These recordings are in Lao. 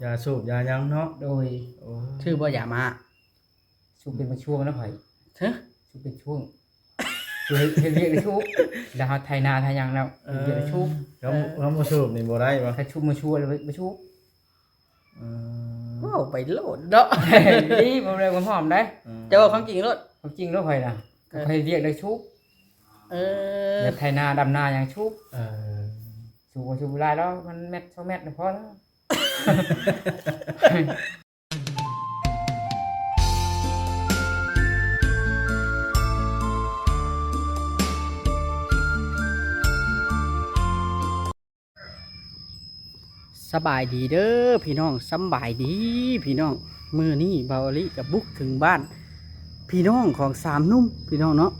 ຢາສູບຢາຫຍັງເນາະ. ໂດຍ. ໂອ້ ຖືກບໍ່ຢາມ້າ? ສູບເປັນບາງຊ່ວງນະຂ້ອຍ. ຮະ? ສູບເປັນຊ່ວງ. ສູບເຮັດ ເຮັດວຽກໄດ້ສູບ ແລ້ວເຮົາໄຖນາໄຖຫຍັງແລ້ວ ເອີ ເຮັດວຽກໄດ້ສູບ. ເອີ ຄັນບໍ່ສູບນີ້ບໍ່ໄດ້ບໍ່? ຄັນສູບບໍ່ຊົ່ວແລ້ວບໍ່ສູບ. ເອີ ເວົ້າໄປໂລດເນາະ. ດີ ບໍ່ໄດ້ຄວາມຫອມໄດ໋. ເອີ ເຈົ້າເວົ້າຄວາມຈິງໂລດ. ຄວາມຈິງໂລດຂ້ອຍນະ. ເອີ ຂ້ອຍເຮັດວຽກໄດ້ສູບ. ເອີ ແບບໄຖນາດຳນາຫຍັງສູບ. ເອີ ສູບບໍ່ສູບຫຼາຍດອກ ມັນແມັດສອງແມັດກໍພໍແລ້ວ. ສະບາຍດີເດີພີ່ນ້ອງ ສຳບາຍດີພີ່ນ້ອງ. ມື້ນີ້ບ່າວອາລິກໍບຸກເຖິງບ້ານພີ່ນ້ອງຂອງສາມໜຸ່ມພີ່ນ້ອງເນາະ.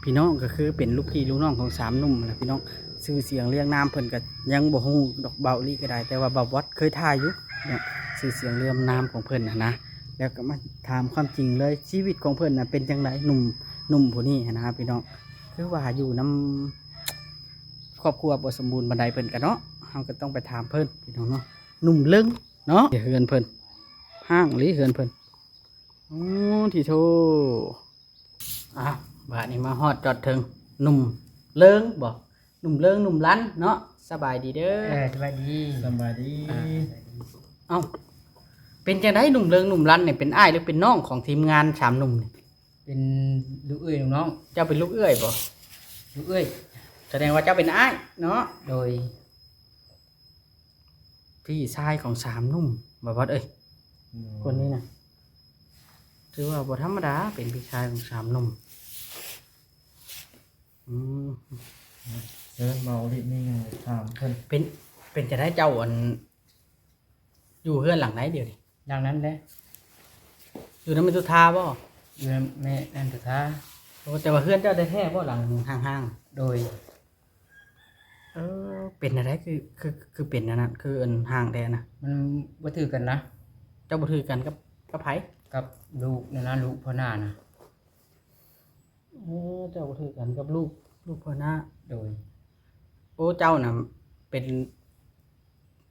ພີ່ນ້ອງກໍຄືເປັນລູກພີ່ລູກນ້ອງຂອງສາມໜຸ່ມຫັ້ນແຫຼະພີ່ນ້ອງ. ຊື່ສຽງລຽງນາມເພິ່ນກໍຍັງບໍ່ຮູ້ດອກ ບ່າວອາລິກໍໄດ້ ແຕ່ວ່າບ່າວບອດເຄີຍຖ່າຍຢູ່ເນາະ ຊື່ສຽງລຽງນາມຂອງເພິ່ນຫັ້ນນະ. ແລ້ວກໍມາຖາມຄວາມຈິງເລີຍ ຊີວິດຂອງເພິ່ນນະເປັນຈັ່ງໃດ? ໜຸ່ມ ໜຸ່ມຜູ້ນີ້ຫັ້ນນະພີ່ນ້ອງ ຄືວ່າຢູ່ນຳ ຄອບຄົວບໍ່ສົມບູນປານໃດເພິ່ນກະເນາະ ເຮົາກໍຕ້ອງໄປຖາມເພິ່ນພີ່ນ້ອງເນາະ. ໜຸ່ມເລິງເນາະ ເຮືອນເພິ່ນ ຫ້າງອີ່ຫຼີເຮືອນເພິ່ນ. ໂອ້ ທິໂທ. ອ່າ ບາດນີ້ມາຮອດຈອດເຖິງໜຸ່ມເລິງບໍ? ໜຸ່ມເລິງ ໜຸ່ມລັນເນາະ. ສະບາຍດີເດີ. ເອີ ສະບາຍດີ. ສະບາຍດີ. ອ່າ ສະບາຍດີ. ເອົ້າ ເປັນຈັ່ງໃດໜຸ່ມເລິງ ໜຸ່ມລັນນີ້ ເປັນອ້າຍ ຫຼື ເປັນນ້ອງຂອງທີມງານສາມໜຸ່ມນີ້? ເປັນລູກເອື້ອຍລູກນ້ອງ. ເຈົ້າເປັນລູກເອື້ອຍບໍ? ລູກເອື້ອຍ. ສະແດງວ່າເຈົ້າເປັນອ້າຍເນາະ? ໂດຍ. ພີ່ຊາຍຂອງສາມໜຸ່ມ ບ່າວບອດເອີຍ. ໂດຍ. ຄົນນີ້ນະ ຖືວ່າບໍ່ທຳມະດາ ເປັນພີ່ຊາຍຂອງສາມໜຸ່ມ. ອືມ ເຊີນ ເວົ້າລິດນີ້ ຖາມເພິ່ນ. ເປັນ ເປັນຈັ່ງໃດເຈົ້າ ອັນ ຢູ່ເຮືອນຫຼັງໃດດຽວນີ້? ຫຼັງນັ້ນແຫຼະ. ຢູ່ນຳແມ່ສຸທາບໍ? ຢູ່ນຳແມ່ ແມ່ສຸທາ. ໂອ້ ແຕ່ວ່າເຮືອນເຈົ້າແທ້ໆບໍ ຫຼັງຫ້າງໆ? ໂດຍ. ເອີ ເປັນແນວໃດ ຄື ຄື ຄືເປັນແນວນັ້ນ ຄືອັນ ຮ້າງແທ້ນະ? ມັນບໍ່ຖືກກັນນະ. ເຈົ້າບໍ່ຖືກກັນກັບ ກັບໃຜ? ກັບລູກນັ້ນນະ ລູກພໍ່ໜ້ານະ. ເອີ ເຈົ້າບໍ່ຖືກກັນກັບລູກ ລູກພໍ່ໜ້າ. ໂດຍ. ໂອ້ ເຈົ້ານະເປັນ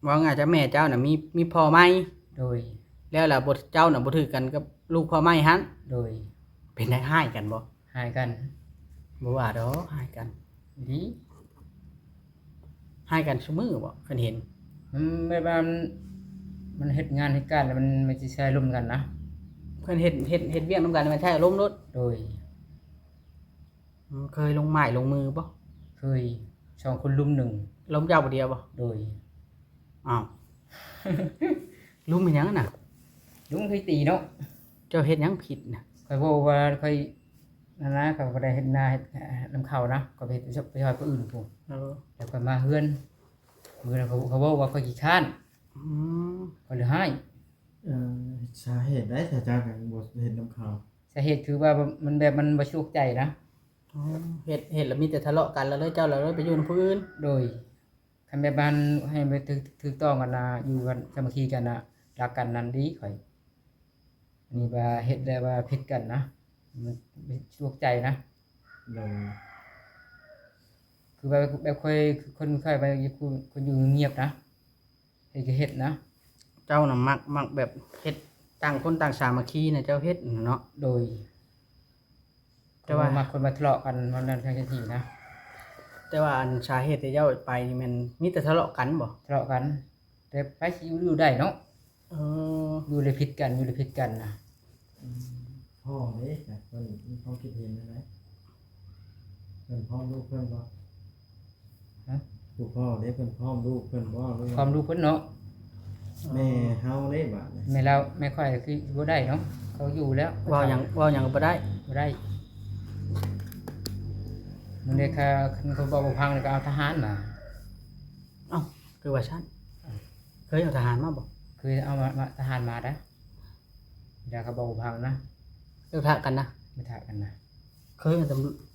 ເວົ້າງ່າຍຊະ ແມ່ເຈົ້ານະມີ ມີພໍ່ໃໝ່. ໂດຍ. ແລ້ວລະບໍ່ ເຈົ້ານະບໍ່ຖືກກັນກັບລູກພໍ່ໃໝ່ຫັ້ນ. ໂດຍ. ເປັນໄດ້ຮ້າຍກັນບໍ່? ຮ້າຍກັນ. ບໍ່ວ່າດອກ ຮ້າຍກັນ. ອີ່ຫຼີ. ຮ້າຍກັນຊຸມື້ບໍ ຄັນເຫັນ? ມັນແບບວ່າ ມັນ ມັນເຮັດງານເຮັດການແລ້ວມັນ ມັນຊິໃຊ້ອາລົມກັນນະ. ເພິ່ນເຮັດ ເຮັດ ເຮັດວຽກນຳກັນແລ້ວມັນໃຊ້ອາລົມໂລດ. ໂດຍ. ອືມ ເຄີຍລົງໄມ້ລົງມືບໍ່? ເຄີຍ. ສອງຄົນລຸມໜຶ່ງ. ລົມເຈົ້າຜູ້ດຽວບໍ່? ໂດຍ. ອ້າວ ລຸມເຮັດຫຍັງນະ? ລຸມຄືຕີເນາະ. ເຈົ້າເຮັດຫຍັງຜິດນະ? ຂ້ອຍເວົ້າວ່າຂ້ອຍນັ້ນນະ ຂ້ອຍບໍ່ໄດ້ເຮັດນາເຮັດນຳເຂົານະ ຂ້ອຍໄປເຮັດ ໄປຊ່ອຍຜູ້ອື່ນພຸ້ນ. ເອີ ແລ້ວຂ້ອຍມາເຮືອນ ມື້ນັ້ນເຂົາ ເຂົາເວົ້າວ່າຂ້ອຍຂີ້ຄ້ານ. ອືມ ຂ້ອຍເລີຍຮ້າຍ. ເອີ ສາເຫດໃດ ເຈົ້າ ເຈົ້າຈັ່ງບໍ່ເຮັດນຳເຂົາ? ສາເຫດຄືວ່າ ມັນແບບມັນບໍ່ສະດວກໃຈນະ. ອໍ ເຮັດ ເຮັດແລ້ວມີແຕ່ທະເລາະກັນ ແລ້ວເລີຍ ເຈົ້າລະເລີຍໄປຢູ່ນຳຜູ້ອື່ນ. ໂດຍ. ຄັນແບບວ່າໃຫ້ມັນຖືກ ຖືກຕ້ອງກັນນະ ຢູ່ກັນສາມັກຄີກັນນະ ຮັກກັນນັ້ນດີຂ້ອຍ. ອັນນີ້ວ່າເຮັດແລ້ວວ່າຜິດກັນນະ ມັນ ມັນສະດວກໃຈນະ. ໂດຍ. ຄືວ່າແບບຂ້ອຍ ຄືຄົນຂ້ອຍໄປຢູ່ ຄົນຢູ່ງຽບນະ ເຮັດກໍເຮັດນະ. ເຈົ້ານະມັກ ມັກແບບເຮັດ ຕ່າງຄົນຕ່າງສາມັກຄີນະ ເຈົ້າເຮັດນະເນາະ. ໂດຍ. ແຕ່ວ່າ ບໍ່ມັກຄົນມາທະເລາະກັນ ມັນນັ້ນຈັ່ງຊີ້ນະ. ແຕ່ວ່າອັນສາເຫດທີ່ເຈົ້າໄປນີ້ແມ່ນມີແຕ່ທະເລາະກັນບໍ່? ທະເລາະກັນ ແຕ່ໃຜຊິຢູ່ ຢູ່ໄດ້ເນາະ. ເອີ ຢູ່ແລ້ວຜິດກັນ ຢູ່ແລ້ວຜິດກັນນະ. ອືມ ພໍ່ເດ້ ເພິ່ນມີຄວາມຄິດເຫັນແນວໃດ? ເພິ່ນພ້ອມລູກເພິ່ນບໍ່? ຮະ? ຜູ້ພໍ່ເດ້ ເພິ່ນພ້ອມລູກເພິ່ນບໍ່ ຫຼືວ່າ ພ້ອມລູກເພິ່ນເນາະ. ແມ່ເຮົາເດ້ບາດນີ້ ແມ່ລາວ ແມ່ຂ້ອຍຄືບໍ່ໄດ້ເນາະ ເຂົາຢູ່ແລ້ວ. ເວົ້າຫຍັງ ເວົ້າຫຍັງກໍບໍ່ໄດ້. ບໍ່ໄດ້. ມື້ນີ້ຂ້າ ຄັນເຂົາເວົ້າບໍ່ຟັງນີ້ກໍເອົາທະຫານມາ. ເອົ້າ ຄືວ່າຊັ້ນ? ເຄີຍເອົາທະຫານມາບໍ່? ເຄີຍເອົາມາ ມາ ທະຫານມາໄດ໋. ຢ່າ ເຂົາເວົ້າບໍ່ຟັງນະ. ປະທະກັນນະ? ປະທະກັນນະ. ເຄີຍເອົາ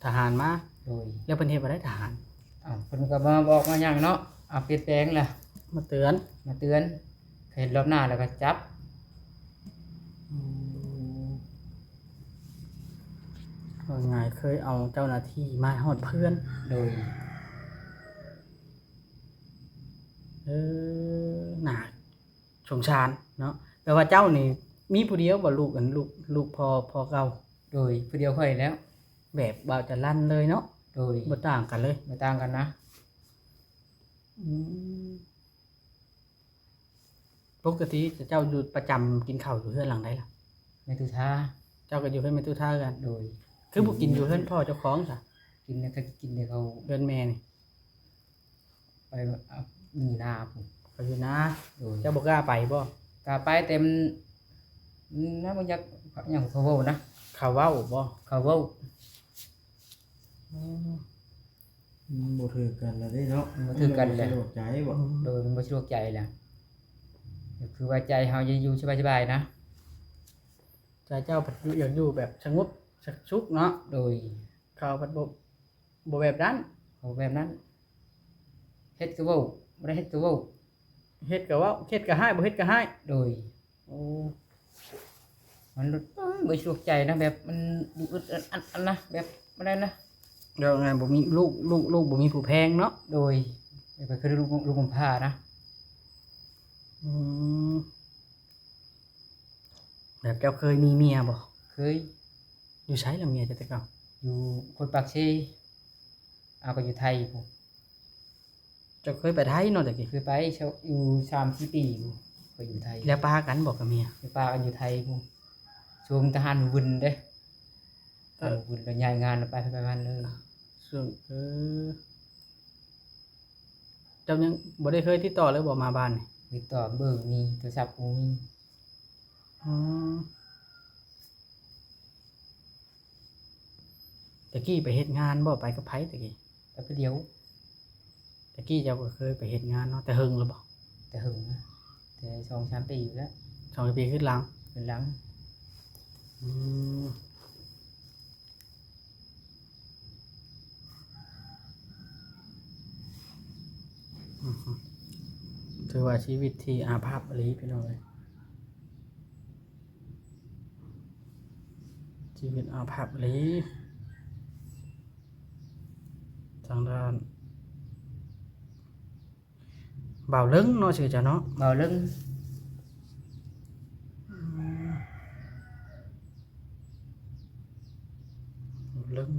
ທະຫານມາ? ໂດຍ. ແລ້ວເພິ່ນເຮັດແນວໃດທະຫານ? ເອົ້າ ເພິ່ນກໍມາບອກມາຫຍັງເນາະ ເອົາ ປ່ຽນແປງລະ ມາເຕືອນ ມາເຕືອນ. ເຫັນລອບໜ້າແລ້ວກໍຈັບ. ອືມ ວ່າງ່າຍ ເຄີຍເອົາເຈົ້າໜ້າທີ່ມາຮອດເຮືອນ. ໂດຍ. ເອີ ໜ້າ ສົງສານເນາະ. ແປວ່າເຈົ້ານີ້ມີຜູ້ດຽວບໍ່? ລູກ ອັນ ລູກ ລູກພໍ່ ພໍ່ເກົ່າ? ໂດຍ ຜູ້ດຽວຂ້ອຍແລ້ວ. ແບບເວົ້າຈະລັນເລີຍເນາະ. ໂດຍ ບໍ່ຕ່າງກັນເລີຍ. ບໍ່ຕ່າງກັນນະ. ອືມ ປົກກະຕິເຈົ້າຢູ່ປະຈຳ ກິນເຂົ້າຢູ່ເຮືອນຫຼັງໃດລະ? ແມ່ຕຸທາ. ເຈົ້າກໍຢູ່ເຮືອນແມ່ຕຸທາຄືກັນ? ໂດຍ. ຄືບໍ່ກິນຢູ່ເຮືອນພໍ່ເຈົ້າຂອງຊະ? ກິນນະ ກໍກິນແຕ່ເຂົ້າເຮືອນແມ່ນີ້. ໄປ ອາ ຢູ່ນາພຸ້ນ. ໄປຢູ່ນາ. ໂດຍ. ເຈົ້າບໍ່ກ້າໄປບໍ່? ກ້າໄປ ແຕ່ມັນ ມັນນະ ບໍ່ຢາກ ຫຍັງ ເຂົາເວົ້ານະ. ເຂົາເວົ້າບໍ່? ເຂົາເວົ້າ. ອໍ ມັນບໍ່ຖືກກັນລະເດ້ເນາະ. ມັນບໍ່ຖືກກັນແຫຼະ. ມັນບໍ່ສະດວກໃຈບໍ່? ໂດຍ ມັນບໍ່ສະດວກໃຈແຫຼະ. ກໍຄືວ່າໃຈເຮົາຢາກຢູ່ສະບາຍໆນະ. ໃຈເຈົ້າພັດຢາກຢູ່ແບບສະຫງົບສະ ສຸກເນາະ. ໂດຍ. ເຂົາພັດບໍ່ ບໍ່ແບບນັ້ນ. ເຂົາແບບນັ້ນ. ເຮັດກໍເວົ້າ ບໍ່ໄດ້ເຮັດກໍເວົ້າ. ເຮັດກໍເວົ້າ ເຮັດກໍຮ້າຍ ບໍ່ເຮັດກໍຮ້າຍ. ໂດຍ. ໂອ້ ມັນ ເອີຍ ບໍ່ສະດວກໃຈນະ ແບບມັນອຶດອັດອັນນະ ແບບ ບໍ່ໄດ້ນະ. ແລ້ວໄງ ບໍ່ມີລູກ ລູກ ລູກບໍ່ມີຜູ້ແພງເນາະ. ໂດຍ. ແບບຄືລູກ ລູກກຳພ້ານະ. ອືມ ແບບເຈົ້າເຄີຍມີເມຍບໍ່? ເຄີຍ. ຢູ່ໃສລະເມຍເຈົ້າແຕ່ເກົ່າ? ຢູ່ຄົນປາກເຊ. ເອົາ ກໍຢູ່ໄທພຸ້ນ. ເຈົ້າເຄີຍໄປໄທເນາະແຕ່ກີ້? ເຄີຍໄປ ຢູ່ສາມສີ່ປີຢູ່ ຂ້ອຍຢູ່ໄທ. ແລ້ວປະກັນບໍ່ກັບເມຍ? ໄປປະກັນຢູ່ໄທພຸ້ນ ຊ່ວງທະຫານວຶນເດ້. ເອີ ທະຫານວຶນ ແລ້ວຍ້າຍງານ ແລ້ວໄປ ໄປມາເລີຍ. ຊ່ວງ ເອີ ເຈົ້າຍັງບໍ່ໄດ້ເຄີຍຕິດຕໍ່ເລີຍບໍ່ ມາບ້ານນີ້? ຕິດຕໍ່ເບີມີ ໂທລະສັບບໍ່ມີ. ອໍ ແຕ່ກີ້ໄປເຮັດງານບໍ່? ໄປກັບໃຜແຕ່ກີ້? ໄປຜູ້ດຽວ. ແຕ່ກີ້ເຈົ້າກໍເຄີຍໄປເຮັດງານເນາະ. ແຕ່ເຫິງແລ້ວບໍ່? ແຕ່ເຫິງນະ ແຕ່ສອງສາມປີແລ້ວ. ສອງສາມປີຂຶ້ນຫຼັງ? ຂຶ້ນຫຼັງ. ອືມ ອືມ ຖືວ່າຊີວິດທີ່ອາພັບອີ່ຫຼີ ພີ່ນ້ອງເອີຍ. ຊີວິດອາພັບອີ່ຫຼີ. ທາງດ້ານບ່າວເລິງເນາະ ຊື່ເຈົ້າເນາະ? ບ່າວເລິງ. ອືມ ບ່າວເລິງ.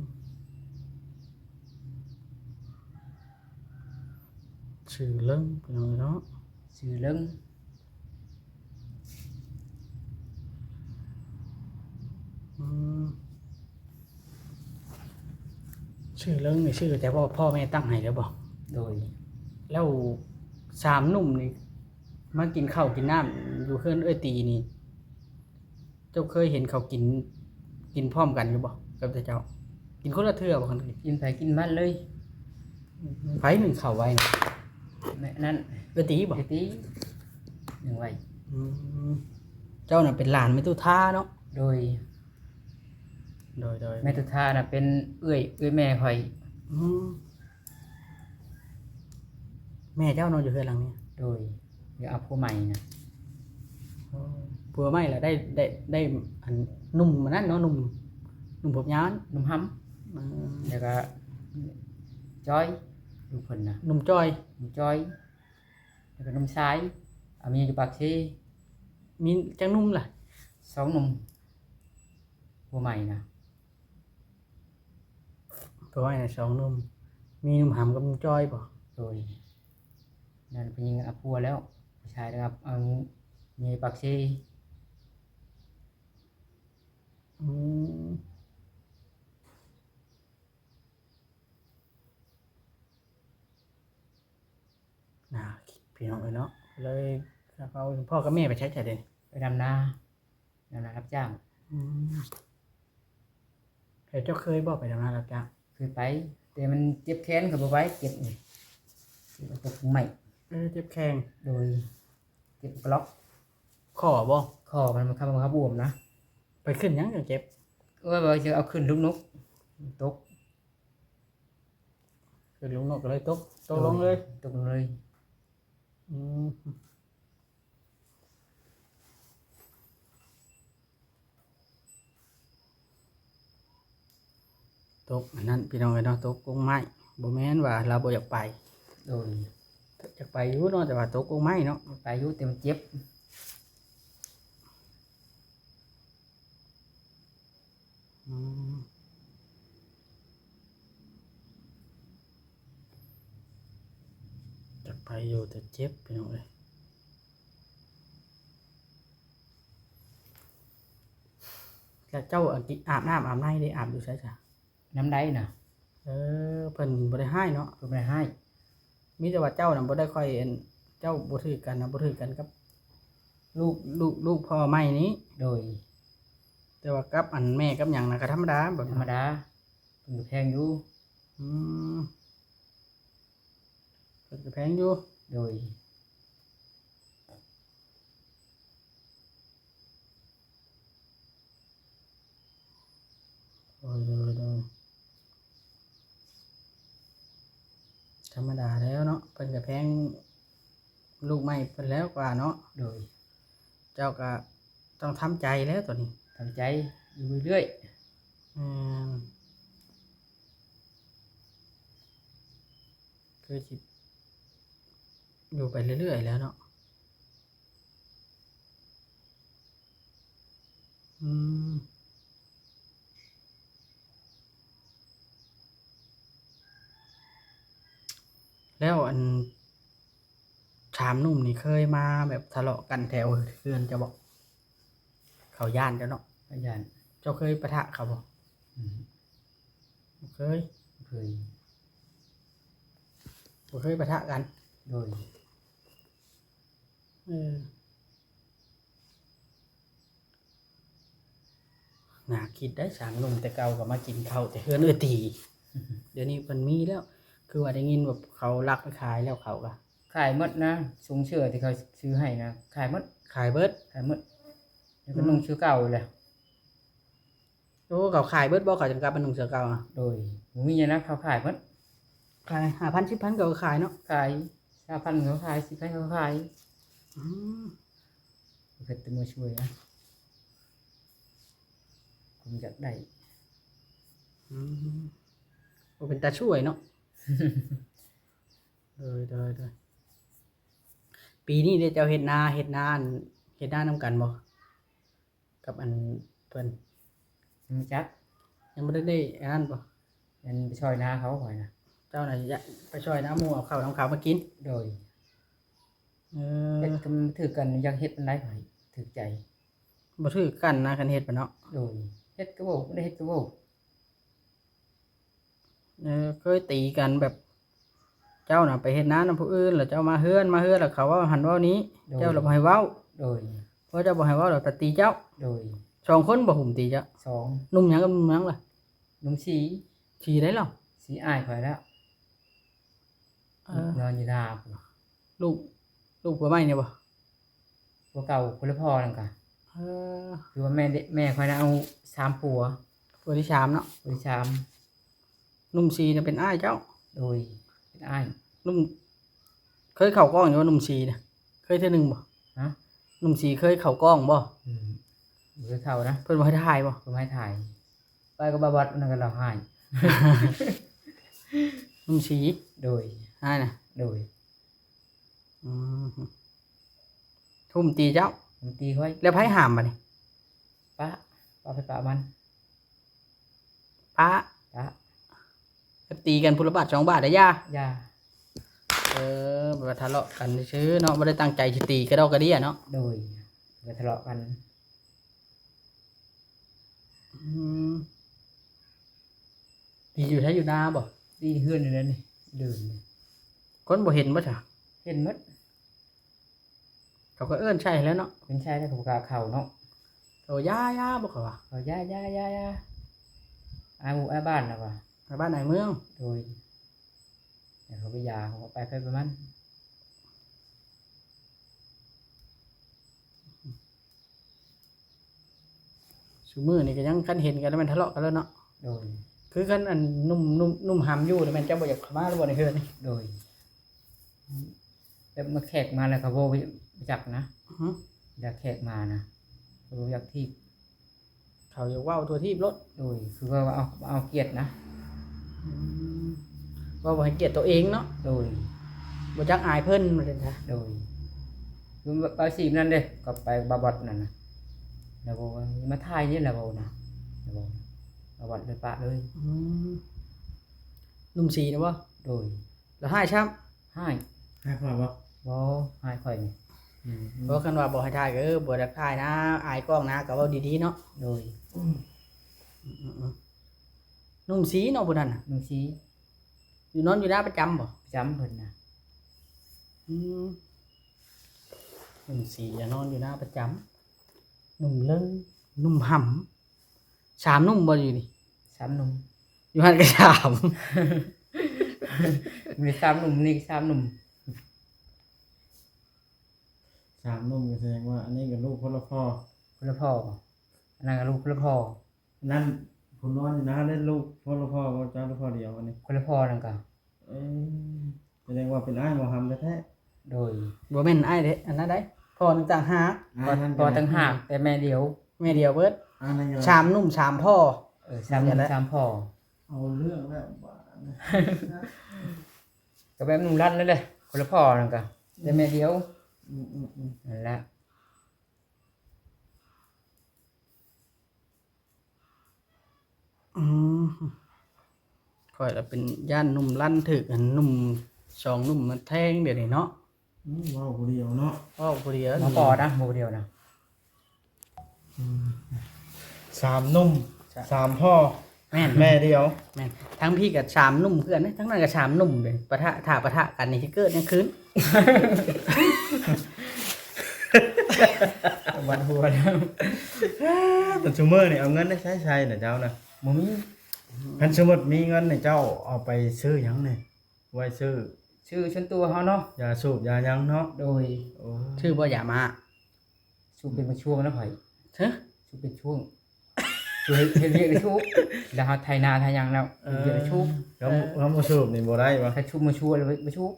ຊື່ເລິງ ພີ່ນ້ອງເນາະ. ຊື່ເລິງ. ອືມ ຊື່ເລິງນີ້ ຊື່ແຕ່ວ່າພໍ່ແມ່ຕັ້ງໃຫ້ແລ້ວບໍ່? ໂດຍ. ແລ້ວສາມໜຸ່ມນີ້ ມາກິນເຂົ້າກິນນ້ຳຢູ່ເຮືອນເອື້ອຍຕີນີ້ ເຈົ້າເຄີຍເຫັນເຂົາກິນ ກິນພ້ອມກັນຢູ່ບໍ່ກັບເຈົ້າ? ກິນຄົນລະເທື່ອບໍ່? ຄັນກິນ ກິນໃຜກິນມັນເລີຍ. ໃຜໜຶ້ງເຂົ້າໄວ້ນະ? ແມ່ນັ້ນ ເອື້ອຍຕີບໍ່? ເອື້ອຍຕີໜຶ້ງໄວ້. ອືມ ເຈົ້ານະເປັນຫຼານແມ່ຕຸທາເນາະ? ໂດຍ ໂດຍ ໂດຍ. ແມ່ຕຸທານະເປັນເອື້ອຍ ເອື້ອຍແມ່ຂ້ອຍ. ອືມ ແມ່ເຈົ້ານອນຢູ່ເຮືອນຫຼັງນີ້? ໂດຍ. ດຽວເອົາຜົວໃໝ່ນະ. ອໍ ຜົວໃໝ່ລະໄດ້ ໄດ້ ໄດ້ ອັນ ໜຸ່ມອັນນັ້ນເນາະ ໜຸ່ມ ໜຸ່ມຜົມຍາວ ໜຸ່ມຫຳ. ອືມ ແລ້ວກະຈອຍ ລູກເພິ່ນນະ ໜຸ່ມຈອຍ ໜຸ່ມຈອຍ ແລ້ວກະໜຸ່ມຊາຍ ເອົາເມຍຢູ່ປາກເຊ. ມີຈັກໜຸ່ມລະ? ສອງໜຸ່ມ ຜົວໃໝ່ນະ. ກໍໄວ້ໃຫ້ສອງໜຸ່ມ ມີໜຸ່ມຫຳກັບໜຸ່ມຈ້ອຍບໍ່? ໂດຍ. ນັ້ນຜູ້ຍິງເອົາຜົວແລ້ວ ຜູ້ຊາຍເອົາ ເອົາເມຍປາກເຊ. ອືມ ນະ ພີ່ນ້ອງເອີຍເນາະ ເລີຍເອົາພໍ່ກັບແມ່ໄປໃສຊະເດ? ໄປດຳນາ. ແນວນັ້ນ ຮັບຈ້າງ. ອືມ ແລ້ວເຈົ້າເຄີຍບໍ່ໄປທຳງານຮັບຈ້າງ? ເຄີຍໄປ ແຕ່ມັນເຈັບແຂນ ເຂົາບໍ່ໄປເຈັບນີ້ ເຈັບຕົກໄມ້. ເອີ ເຈັບແຂ້ງ. ໂດຍ. ເຈັບກະລັອກ. ຂໍ້ບໍ່? ຂໍ້ມັນ ມັນ ມັນບວມນະ. ໄປຂຶ້ນຫຍັງຈັ່ງເຈັບ? ເອີ ວ່າຈະເອົາຂຶ້ນລູກນົກ ຕົກ ຂຶ້ນລູກນົກກໍເລີຍຕົກ ຕົກລົງເລີຍ. ໂດຍ ຕົກລົງເລີຍ. ອືມ ຕົກອັນນັ້ນ ພີ່ນ້ອງເອີຍເນາະ ຕົກກົງໄມ້. ບໍ່ແມ່ນວ່າລາວບໍ່ຢາກໄປ. ໂດຍ. ຢາກໄປຢູ່ເນາະ ແຕ່ວ່າຕົກກົງໄມ້ເນາະ. ຢາກໄປຢູ່ ແຕ່ມັນເຈັບ. ຢູ່ແຕ່ເຈັບ ພີ່ນ້ອງເອີຍ. ແລ້ວເຈົ້າ ອາ ອາບນ້ຳອາບໃນເດ້ ອາບຢູ່ໃສຊະ? ນ້ຳໃດນະ? ເອີ ເພິ່ນບໍ່ໄດ້ຮ້າຍເນາະ. ເພິ່ນບໍ່ໄດ້ຮ້າຍ. ມີແຕ່ວ່າເຈົ້ານະບໍ່ໄດ້ຄ່ອຍ ອັນ ເຈົ້າບໍ່ຖືກກັນນະ ບໍ່ຖືກກັນກັບລູກ ລູກ ລູກພໍ່ໃໝ່ນີ້. ໂດຍ. ແຕ່ວ່າກັບ ອັນ ແມ່ກັບຫຍັງນະກໍທຳມະດາ ແບບ ທຳມະດາ. ເພິ່ນກໍແພງຢູ່. ອືມ ເພິ່ນກໍແພງຢູ່. ໂດຍ. ໂດຍ ໂດຍ ໂດຍ. ທຳມະດາແລ້ວເນາະ ເພິ່ນກໍແພງລູກໃໝ່ເພິ່ນແລ້ວກວ່າເນາະ. ໂດຍ. ເຈົ້າກໍຕ້ອງທຳໃຈແລ້ວຕອນນີ້. ທຳໃຈຢູ່ເລື້ອຍໆ. ແມ່ນ. ຄືຊິຢູ່ໄປເລື້ອຍໆແລ້ວເນາະ. ອືມ ແລ້ວ ອັນ ສາມໜຸ່ມນີ້ເຄີຍມາແບບທະເລາະກັນແຖວເຮືອນເຈົ້າບໍ່? ເຂົາຢ້ານເຈົ້າເນາະ. ເຂົາຢ້ານ. ເຈົ້າເຄີຍປະທະເຂົາບໍ່? ອືມ ບໍ່ເຄີຍ. ບໍ່ເຄີຍ. ບໍ່ເຄີຍປະທະກັນ. ໂດຍ. ເອີ ໜ້າຄິດໄດ໋ ສາມໜຸ່ມແຕ່ເກົ່າກໍມາກິນເຂົ້າແຕ່ເຮືອນເອື້ອຍຕີ. ດຽວນີ້ເພິ່ນມີແລ້ວ ຄືວ່າໄດ້ຍິນວ່າເຂົາລັກໄປຂາຍແລ້ວ ເຂົາກໍຂາຍໝົດນະ. ຊຸງເສື້ອທີ່ເຂົາຊື້ໃຫ້ນະ ຂາຍໝົດ. ຂາຍເບິດ. ຂາຍໝົດ. ແລ້ວກໍ ອືມ ນຸ່ງເສື້ອເກົ່າແຫຼະ. ໂອ້ ເຂົາຂາຍເບິດບໍ່? ເຂົາຈັ່ງກັບມານຸ່ງເສື້ອເກົ່າ. ໂດຍ. ບໍ່ມີຫຍັງນະ ເຂົາຂາຍໝົດ. ຂາຍຫ້າພັນ ສິບພັນ ເຂົາກໍຂາຍເນາະ. ຂາຍຫ້າພັນ ເຂົາຂາຍ ສິບພັນ ເຂົາຂາຍ. ອືມ ເພິ່ນແຕ່ມາຊ່ວຍນະ ຄົນຢາກໄດ້. ອືມ ໂອ້ ເປັນຕາຊ່ວຍເນາະ. ໂດຍ ໂດຍ ໂດຍ. ປີນີ້ເດ້ ເຈົ້າເຮັດນາ ເຮັດນາ ເຮັດນານຳກັນບໍ່? ກັບອັນເພິ່ນ ຍັງບໍ່ຈັກ. ຍັງບໍ່ໄດ້ ໄດ້ອັນນັ້ນບໍ່? ຍັງໄປຊ່ອຍນາເຂົາຂ້ອຍນະ. ເຈົ້ານະຢາກໄປຊ່ອຍນາໝູ່ ເອົາເຂົ້ານຳເຂົາມາກິນ. ໂດຍ. ເອີ ເຮັດກັນ ຖືກກັນ ຢາກເຮັດອັນໃດຂ້ອຍຖືກໃຈ. ບໍ່ຖືກກັນນະ ຄັນເຮັດໄປເນາະ. ໂດຍ. ເຮັດກໍເວົ້າ ບໍ່ໄດ້ເຮັດກໍເວົ້າ. ເອີ ເຄີຍຕີກັນແບບ ເຈົ້ານະໄປເຮັດນານຳຜູ້ອື່ນ ແລ້ວເຈົ້າມາເຮືອນ ມາເຮືອນແລ້ວເຂົາເວົ້າຫັ້ນເວົ້ານີ້. ໂດຍ. ເຈົ້າລະບໍ່ໃຫ້ເວົ້າ. ໂດຍ. ເພາະເຈົ້າບໍ່ໃຫ້ເວົ້າ ແລ້ວກໍຕີເຈົ້າ. ໂດຍ. ສອງຄົນບໍ່ຫຸ້ມຕີເຈົ້າ? ສອງ. ໜຸ່ມຫຍັງກັບໜຸ່ມຫຍັງລະ? ໜຸ່ມສີ. ສີໃດລະ? ສີອ້າຍຂ້ອຍແລ້ວ. ເອີ ນອນຢູ່ໜ້າພຸ້ນ. ລູກ ລູກຜົວໃໝ່ນີ້ບໍ່? ຜົວເກົ່າ ຄົນລະພໍ່ນັ້ນກະ. ເອີ ຄືວ່າແມ່ເດ ແມ່ຂ້ອຍນະເອົາສາມຜົວ. ຜົວທີສາມເນາະ. ຜົວທີສາມ. ໜຸ່ມສີນະເປັນອ້າຍເຈົ້າ? ໂດຍ ເປັນອ້າຍ. ໜຸ່ມ ເຄີຍເຂົ້າກ້ອງຢູ່ບໍ່ ໜຸ່ມສີນະ? ເຄີຍເທື່ອໜຶ່ງບໍ່? ຮະ? ໜຸ່ມສີເຄີຍເຂົ້າກ້ອງບໍ່? ອືມ ບໍ່ເຄີຍເຂົ້ານະ. ເພິ່ນບໍ່ໃຫ້ຖ່າຍບໍ່? ເພິ່ນບໍ່ໃຫ້ຖ່າຍ. ໄປກັບບ່າວບັອດນັ້ນກໍລາວຮ້າຍ. ໜຸ່ມສີ. ໂດຍ. ອ້າຍນະ? ໂດຍ. ອືມ ທຸ່ມຕີເຈົ້າ? ທຸ່ມຕີຂ້ອຍ. ແລ້ວໃຜຫ້າມບາດນີ້? ປະ ປະໃຜປະມັນ. ປະ ປະ. ກັນຕີກັນຜູ້ລະບາດສອງບາດ ໄດ້ຢາ? ຢາ. ເອີ ແບບວ່າທະເລາະກັນຊື່ໆເນາະ ບໍ່ໄດ້ຕັ້ງໃຈຊິຕີກະດອກກະເດຍເນາະ. ໂດຍ. ກໍທະເລາະກັນ. ອືມ ຕີຢູ່ໃສ? ຢູ່ນາບໍ່? ຕີເຮືອນນີ້ແຫຼະນີ້ ເດີ່ນນີ້. ຄົນບໍ່ເຫັນບໍ່ຊະ? ເຫັນໝົດ. ເຂົາກໍເອີ້ນໃສ່ແລ້ວເນາະ. ເອີ້ນໃສ່ແລ້ວ ເຂົາບໍ່ກ້າເຂົ້າເນາະ. ເຂົາຢາໆ ບໍ່ ເຂົາວ່າ ເຂົາຢາໆໆ ອາຍໝູ່ອາຍບ້ານລະວ່າ ອາຍບ້ານອາຍເມືອງ. ໂດຍ. ແລ້ວເຂົາໄປຢາ ເຂົາກໍໄປໃຜໄປມັນ. ຊຸມື້ນີ້ກໍຍັງ ຄັນເຫັນກັນແມ່ນທະເລາະກັນແລ້ວເນາະ. ໂດຍ. ຄືຄັນອັນໜຸ່ມ ໜຸ່ມ ໜຸ່ມຫຳຢູ່ນີ້ ແມ່ນເຈົ້າບໍ່ຢາກເຂົ້າມາຫຼືບໍ່ໃນເຮືອນນີ້? ໂດຍ. ແບບມາແຂກມາແລ້ວກໍບໍ່ ບໍ່ຢາກນະ. ຫື? ຢາກແຂກມານະ ບໍ່ຢາກທີບ. ເຂົາຢາກເວົ້າທົ່ວທີບໂລດ. ໂດຍ. ຄືວ່າເອົາ ເອົາກຽດນະ. ອືມ ເວົ້າບໍ່ໃຫ້ກຽດຕົວເອງເນາະ. ໂດຍ. ບໍ່ຈັກອາຍເພິ່ນ ວ່າຊັ້ນຊະ. ໂດຍ. ຄືປາຊີບນັ້ນເດ້ ກໍໄປບາບອດນັ້ນນະ ແລ້ວບອກວ່າ ຢ່າມາຖ່າຍນີ້ ແລ້ວເວົ້ານະ ແລ້ວບອກ ບາບອດເລີຍປະເລີຍ. ອືມ ໜຸ່ມສີນະບໍ່? ໂດຍ. ແລ້ວຮ້າຍຊ້ຳ? ຮ້າຍ. ອ້າຍຂ້ອຍບໍ່? ບໍ່ ອ້າຍຂ້ອຍນີ້ ອືມ ບໍ່ ຄັນວ່າບໍ່ໃຫ້ຖ່າຍກໍ ເອີ ບໍ່ຢາກຖ່າຍນະ ອາຍກ້ອງນະ ກໍເວົ້າດີໆເນາະ. ໂດຍ ອືມ ອືມ ອືມ ໜຸ່ມສີເນາະຜູ້ນັ້ນນະ ໜຸ່ມສີ ຢູ່ ນອນຢູ່ນາປະຈຳບໍ່? ປະຈຳເພິ່ນນະ ອືມ ໜຸ່ມສີນອນຢູ່ນາປະຈຳ ໜຸ່ມເລິງ ໜຸ່ມຫຳ ສາມໜຸ່ມບໍ່ຢູ່ນີ້? ສາມໜຸ່ມ ຢູ່ຫັ້ນກໍສາມ ມີສາມໜຸ່ມ ນີ້ສາມໜຸ່ມ ສາມໜຸ່ມ ກໍສະແດງວ່າອັນນີ້ກໍລູກຄົນລະພໍ່ ຄົນລະພໍ່ ອັນນັ້ນກໍລູກຄົນລະພໍ່ ອັນນັ້ນຜູ້ນອນຢູ່ນະ ແມ່ນລູກຄົນລະພໍ່ບໍ່? ເຈົ້າລູກພໍ່ດຽວອັນນີ້ ຄົນລະພໍ່ນັ້ນກໍ ເອີ ສະແດງວ່າເປັນອ້າຍໝໍຫຳແທ້ໆ. ໂດຍ ບໍ່ແມ່ນອ້າຍເດ້ ອັນນັ້ນໃດ໋ ພໍ່ໜຶ່ງຕ່າງຫາກ ອ້າຍນັ້ນ ພໍ່ຕ່າງຫາກ ແຕ່ແມ່ດຽວ ແມ່ດຽວເບິດ ອ້າຍນັ້ນກໍ ສາມໜຸ່ມສາມພໍ່ ເອີ ສາມໜຸ່ມສາມພໍ່ ເອົາເລື່ອງແລ້ວບາດນີ້ ກໍແບບໜຸ່ມລັນນັ້ນແຫຼະ ຄົນລະພໍ່ນັ້ນກໍ ແຕ່ແມ່ດຽວ ອືມໆໆ ນັ້ນແຫຼະ. ອືມ ຂ້ອຍລະເປັນຢ້ານໜຸ່ມລັນຖືກອັນໜຸ່ມ ສອງໜຸ່ມມາແທງດຽວນີ້ເນາະ. ອືມ ເວົ້າຜູ້ດຽວເນາະ ເວົ້າຜູ້ດຽວ ບໍ່ພໍນະ ບໍ່ຜູ້ດຽວນະ ອືມ ສາມໜຸ່ມ ສາມພໍ່ ແມ່ນ ແມ່ດຽວ ແມ່ນ ທັງພີ້ກໍສາມໜຸ່ມຄືກັນເດ້ ທັງນັ້ນກໍສາມໜຸ່ມເດ້ ປະທະ ຖ້າປະທະກັນນີ້ຊິເກີດຫຍັງຂຶ້ນ? ວັນຫົວແລ້ວ ແຕ່ຊຸມື້ນີ້ເອົາເງິນໄດ້ໃຊ້ໃຊ້ນະເຈົ້ານະ ບໍ່ມີ ຄັນສົມມຸດມີເງິນນີ້ເຈົ້າເອົາໄປຊື້ຫຍັງນີ້? ໄວ້ຊື້ ຊື້ສ່ວນຕົວເຮົາເນາະ ຢາສູບຢາຫຍັງເນາະ. ໂດຍ ໂອ້ ຊື້ບໍ່ຢາມ້າ? ສູບເປັນບາງຊ່ວງນະຂ້ອຍ ຮະ ສູບເປັນຊ່ວງ ສູບເຮັດ ເຮັດວຽກໄດ້ສູບ ແລ້ວເຮົາໄຖນາໄຖຫຍັງແລ້ວ ເອີ ເຮັດວຽກໄດ້ສູບ ເອີ ຄັນບໍ່ສູບນີ້ບໍ່ໄດ້ບໍ່? ຄັນສູບບໍ່ຊວນແລ້ວບໍ່ສູບ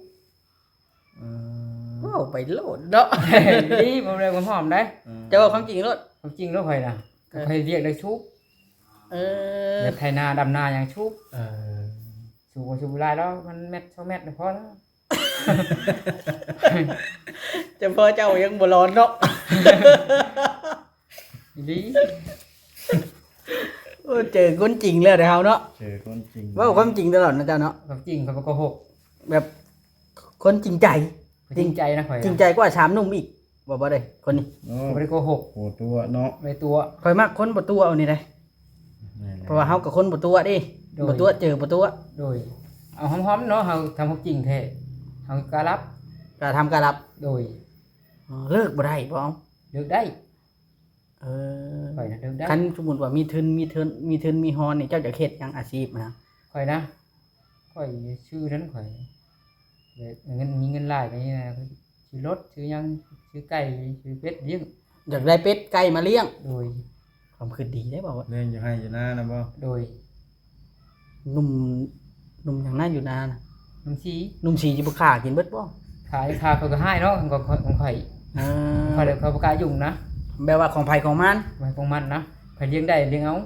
ອືມ ເວົ້າໄປໂລດເນາະ ດີ ບໍ່ໄດ້ຄວາມຫອມໄດ໋ ອືມ ເຈົ້າເວົ້າຄວາມຈິງໂລດ ຄວາມຈິງໂລດຂ້ອຍນະ ເອີ ຂ້ອຍເຮັດວຽກໄດ້ສູບ ເອີ ແລ້ວໄຖນາດຳນາຫຍັງສູບ ເອີ ສູບບໍ່ສູບຫຼາຍດອກ ມັນແມັດສອງແມັດກໍພໍແລ້ວ ຈະພໍເຈົ້າຍັງບໍ່ຮ້ອນເນາະ ອີ່ຫຼີ ໂອ້ ເຈີຄົນຈິງແລ້ວເດ້ເຮົາເນາະ ເຈີຄົນຈິງ ເວົ້າຄວາມຈິງຕະຫຼອດນະເຈົ້າເນາະ ຄວາມຈິງ ຂ້ອຍບໍ່ໂກຫົກ ແບບຄົນຈິງໃຈ ຈິງໃຈນະຂ້ອຍ ຈິງໃຈກວ່າສາມໜຸ່ມອີກ ບໍ່ ບໍ່ໄດ້ຄົນນີ້ ໂອ້ ບໍ່ໄດ້ໂກຫົກ ບໍ່ຕົວະເນາະ ບໍ່ຕົວະ ຂ້ອຍມັກຄົນບໍ່ຕົວະເອົານີ້ເດ້ ແມ່ນແລ້ວ ເພາະວ່າເຮົາກໍຄົນບໍ່ຕົວະເດ້ ໂດຍ ບໍ່ຕົວະເຈີບໍ່ຕົວະ ໂດຍ ເອົາຫອມໆເນາະ ເຮົາທຳຄວາມຈິງແທ້ ເຮົາກ້າລັບ ກ້າທຳກ້າລັບ ໂດຍ ອໍ ເລີກບໍ່ໄດ້ບໍ່? ເລີກໄດ້ ເອີ ຂ້ອຍນະເລີກໄດ້ ຄັນສົມມຸດວ່າມີທຶນ ມີທຶນ ມີທຶນມີຮອນນີ້ ເຈົ້າຢາກເຮັດຫຍັງອາຊີບນະ? ຂ້ອຍນະ ຂ້ອຍຊື້ນັ້ນ ຂ້ອຍ ແບບເງິນ ມີເງິນຫຼາຍກວ່ານີ້ນະ ຊື້ລົດ ຊື້ຫຍັງ ຊື້ໄກ່ ຊື້ເປັດລ້ຽງ ຢາກໄດ້ເປັດໄກ່ມາລ້ຽງ ໂດຍ ຄວາມຄິດດີເດ້ບໍ່ ລ້ຽງຢູ່ໄຮ່ຢູ່ນານະບໍ່? ໂດຍ ໜຸ່ມ ໜຸ່ມຫຍັງນະຢູ່ນານະ? ໜຸ່ມສີ ໜຸ່ມສີຊິບໍ່ຂ້າກິນເບິດບໍ່? ຂ້າ ຂ້າເຂົາກໍຮ້າຍເນາະ ຂອງ ຂອງ ຂອງຂ້ອຍ ເອີ ຂ້ອຍ ຂ້ອຍບໍ່ກ້າຫຍຸ້ງນະ ແບບວ່າຂອງໃຜຂອງມັນ ຂອງໃຜຂອງມັນນະ ໃຜລ້ຽງໄດ້ລ້ຽງເອົາ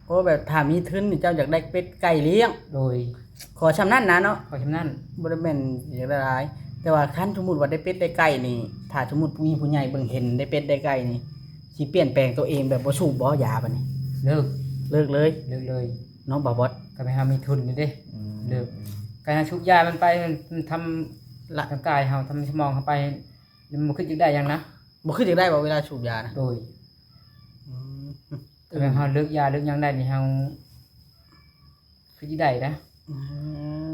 ໂອ້ ແບບຖ້າມີທຶນນີ້ເຈົ້າຢາກໄດ້ເປັດໄກ່ລ້ຽງ ໂດຍ ຂໍຊ່ຳນັ້ນນະເນາະ ຂໍຊ່ຳນັ້ນ ບໍ່ໄດ້ແມ່ນຢາກໄດ້ຫຼາຍ ແຕ່ວ່າຄັນສົມມຸດວ່າໄດ້ເປັດໄດ້ໄກ່ນີ້ ຖ້າສົມມຸດມີຜູ້ໃຫຍ່ເບິ່ງເຫັນໄດ້ເປັດໄດ້ໄກ່ນີ້ ຊິປ່ຽນແປງຕົວເອງແບບບໍ່ສູບບໍ່ຢາບາດນີ້? ເລີກ ເລີກເລີຍ ເລີກເລີຍ ເນາະ ບໍ່ບອດ ກໍແມ່ນເຮົາມີທຶນນີ້ເດ້ ອືມ ເລີກ ການສູບຢາມັນໄປ ມັນທຳລະ ທຳກາຍເຮົາ ທຳສະໝອງເຮົາໄປ ມັນບໍ່ຄິດຢາກໄດ້ຫຍັງນະ ບໍ່ຄິດຢາກໄດ້ບໍ່ເວລາສູບຢານະ? ໂດຍ ອືມ ກໍແມ່ນເຮົາເລີກຢາເລີກຫຍັງໄດ້ນີ້ ເຮົາຄືຊິໄດ້ນະ ອື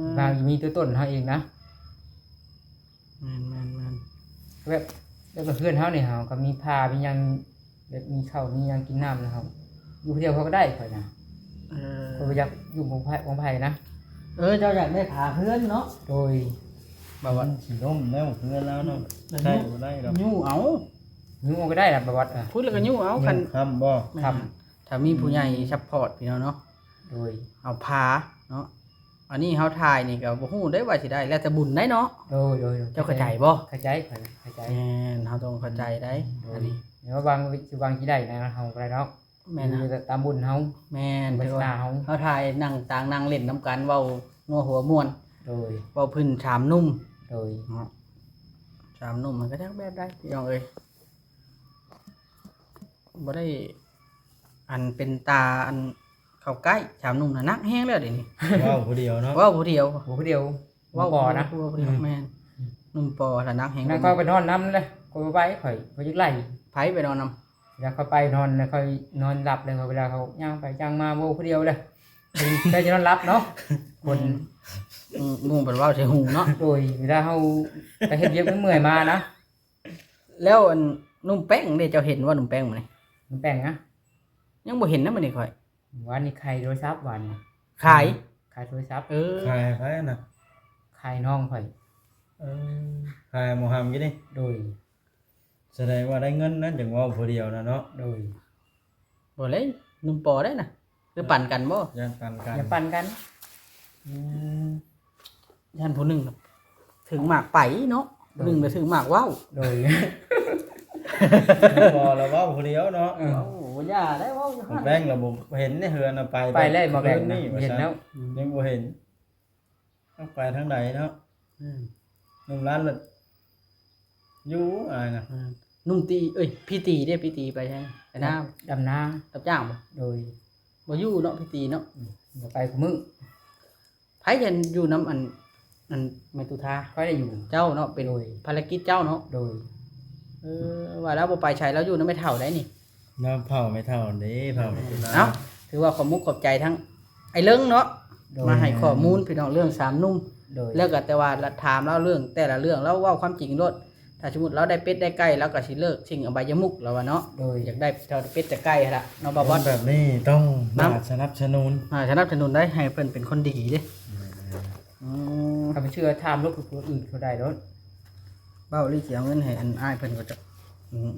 ມ ວ່າມີຕົວຕົນເຮົາເອງນະ ແມ່ນໆໆ ແບບ ແລ້ວກໍເຮືອນເຮົານີ້ ເຮົາກໍມີຜ້າມີຫຍັງ ແບບມີເຂົ້າມີຫຍັງກິນນ້ຳນະ ເຮົາຢູ່ຜູ້ດຽວເຮົາກໍໄດ້ ຂ້ອຍນະ ເອີ ຂ້ອຍບໍ່ຢາກຢູ່ຂອງໃຜ ຂອງໃຜນະ ເອີ ເຈົ້າຢາກໄດ້ຜ້າເຮືອນເນາະ ໂດຍ ບໍ່ວ່າ ມັນຊິລົ້ມແລ້ວເຮືອນລາວເນາະ ໃຊ້ບໍ່ໄດ້ດອກ ຍູ້ເອົາ ຍູ້ເອົາກໍໄດ້ລະ ບໍ່ວ່າ ພຸດແລ້ວກໍຍູ້ເອົາ ຄັນ ຄ່ຳບໍ່? ຄ່ຳ ຖ້າມີຜູ້ໃຫຍ່ ອືມ ຊັບພອດພີ່ນ້ອງເນາະ ໂດຍ ເອົາພາເນາະ ອັນນີ້ເຮົາຖ່າຍນີ້ກໍບໍ່ຮູ້ເດ້ວ່າຊິໄດ້ ແລ້ວແຕ່ບຸນໄດ້ເນາະ ໂດຍໆໆ ເຈົ້າເຂົ້າໃຈບໍ່? ເຂົ້າໃຈ ຂ້ອຍເຂົ້າໃຈ ແມ່ນ ເຮົາຕ້ອງເຂົ້າໃຈໄດ໋ ໂດຍ ອັນນີ້ ແຕ່ວ່າຫວັງ ຊິຫວັງຊິໄດ້ນະ ເຮົາບໍ່ໄດ້ດອກ ແມ່ນ ຢູ່ຕາມບຸນເຮົາ ແມ່ນ ວາສະໜາເຮົາ ເຮົາຖ່າຍນັ່ງຕ່າງ ນັ່ງຫຼິ້ນນຳກັນ ເວົ້ານົວຫົວມ່ວນ ໂດຍ ເວົ້າພື້ນສາມໜຸ່ມ ໂດຍ ເນາະ ສາມໜຸ່ມມັນກໍຈັກແບບໃດພີ່ນ້ອງເອີຍ ບໍ່ໄດ້ອັນເປັນຕາອັນເຂົ້າໃກ້ ສາມໜຸ່ມນະ ໜັກແຮງແລ້ວດຽວນີ້ ເວົ້າຜູ້ດຽວເນາະ ເວົ້າຜູ້ດຽວ ເວົ້າຜູ້ດຽວ ເວົ້າຜູ້ດຽວ ເວົ້າຜູ້ດຽວ ອືມ ແມ່ນ ໜຸ່ມປໍລະໜັກແຮງ ນັ້ນຂ້ອຍໄປນອນນຳເລີຍ ຂ້ອຍບໍ່ໄປ ຂ້ອຍ ຂ້ອຍຢາກໄຫຼ. ໃຜໄປນອນນຳ? ເວລາຂ້ອຍໄປນອນແລ້ວ ຂ້ອຍນອນຫຼັບແລ້ວ ເວລາເຂົາຍ່າງໄປຍ່າງມາ ເວົ້າຜູ້ດຽວເລີຍ ເພິ່ນກໍຈະນອນຫຼັບເນາະ ຄົນ ອືມ ອືມ ໝູ່ເພິ່ນເວົ້າໃສ່ຫູເນາະ. ໂດຍ ເວລາເຮົາໄປເຮັດວຽກເມື່ອຍໆມານະ. ແລ້ວອັນໜຸ່ມແປ້ງເດ ເຈົ້າເຫັນບໍ່ໜຸ່ມແປ້ງມື້ນີ້? ໜຸ່ມແປ້ງນະ? ຍັງບໍ່ເຫັນນະມື້ນີ້ຂ້ອຍ ວານນີ້ຂາຍໂທລະສັບ ວານນີ້ ຂາຍ ຂາຍໂທລະສັບ. ເອີ ຂາຍໃຜນະ? ຂາຍນ້ອງຂ້ອຍ. ເອີ ຂາຍໝໍຫຳຢູ່ນີ້. ໂດຍ ສະແດງວ່າໄດ້ເງິນນັ້ນ ຈັ່ງເວົ້າຜູ້ດຽວນະເນາະ. ໂດຍ ບໍ່ເລີຍ ໜຸ່ມປໍໄດ້ນະ ຫຼືປັນກັນບໍ່? ຢ້ານປັນກັນ ຢ່າປັນກັນ. ອືມ ຢ້ານຜູ້ໜຶ່ງຖືກໝາກໄປເນາະ ໂດຍ ຜູ້ໜຶ່ງລະຖືກໝາກເວົ້າ. ໂດຍ ບໍ່ລະເວົ້າຜູ້ດຽວເນາະ. ເອີ ເວົ້າ ຢ່າໄດ້ເວົ້າຢູ່ຫັ້ນ ແບງລະບໍ່ເຫັນໃນເຮືອນນະ ໄປ ໄປແລ້ວບໍ່ແບງນະ ເຫັນແລ້ວ ອືມ ຍັງບໍ່ເຫັນ ເອົາໄປທາງໃດເນາະ. ອືມ ໜຸ່ມຫຼານລະຢູ່ອ້າຍນະ. ອືມ ໜຸ່ມຕີ ເອີຍ ພີ່ຕີເດ ພີ່ຕີໄປໃສ? ໄປນາ ດຳນາ ຮັບຈ້າງບໍ່? ໂດຍ ບໍ່ຢູ່ເນາະ ພີ່ຕີເນາະ. ອືມ ບໍ່ໄປຄູ່ມື້. ໃຜຈະຢູ່ນຳອັນ ອັນແມ່ຕຸທາ? ຂ້ອຍໄດ້ຢູ່ ເຈົ້າເນາະ ເປັນ ໂດຍ ພາລະກິດເຈົ້າເນາະ. ໂດຍ ເອີ ວ່າລາວບໍ່ໄປໃສ ລາວຢູ່ນຳແມ່ເຖົ້າໄດ໋ນີ້. ນຳເຜົ່າແມ່ເຖົ້າເດ້ ເຜົ່າແມ່ຕຸລາ. ເອົ້າ ຖືວ່າຂອບມຸກຂອບໃຈທັງອ້າຍເລິງເນາະ ໂດຍ ມາໃຫ້ຂໍ້ມູນພີ່ນ້ອງເລື່ອງສາມໜຸ່ມ. ໂດຍ ແລ້ວກໍແຕ່ວ່າລະຖາມລາວເລື່ອງແຕ່ລະເລື່ອງ ລາວເວົ້າຄວາມຈິງໂລດ. ຖ້າສົມມຸດລາວໄດ້ເປັດໄດ້ໄກ່ ລາວກໍຊິເລີກສິ່ງອະບາຍະມຸກລາວວ່າເນາະ. ໂດຍ ຢາກໄດ້ເທົ່າເປັດເທົ່າໄກ່ຫັ້ນລະເນາະ ບ່າວບອດ. ຄົນແບບນີ້ຕ້ອງ ເອົ້າ ມາສະໜັບສະໜູນ ອ່າ ສະໜັບສະໜູນໄດ້ ໃຫ້ເພິ່ນເປັນຄົນດີເດ້. ອືມ ອືມ ຄັນບໍ່ເຊື່ອຖາມໂລດ ຜູ້ອື່ນເຂົາໄດ້ໂລດ. ເວົ້າອີ່ຫຼີ ຊິເອົາເງິນໃຫ້ອັນອ້າຍເພິ່ນກໍຈະ ອືມ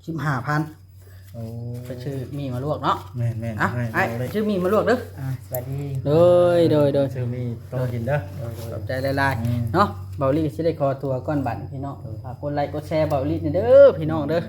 ສິບຫ້າພັນ. ໂອ້ ໄປຊື້ໝີ່ມາລວກເນາະ. ແມ່ນໆ ອ່ະ ໃຫ້ ອ້າຍ ເອົາເລີຍ ຊື້ໝີ່ມາລວກເດີ້. ອ່າ ສະບາຍດີ. ໂດຍ ໂດຍ ໂດຍ ຊື້ໝີ່ຕົ້ມກິນເດີ້. ໂດຍ ໂດຍ ຂອບໃຈຫຼາຍໆ ອືມ ເນາະ. ເບົາລີຊິໄດ້ຂໍຕົວກ່ອນບັດນີ້ພີ່ນ້ອງ. ໂດຍ ຝາກກົດໄລກົດແຊເບົາລີແດ່ເດີ້ພີ່ນ້ອງເດີ້. ໂດຍ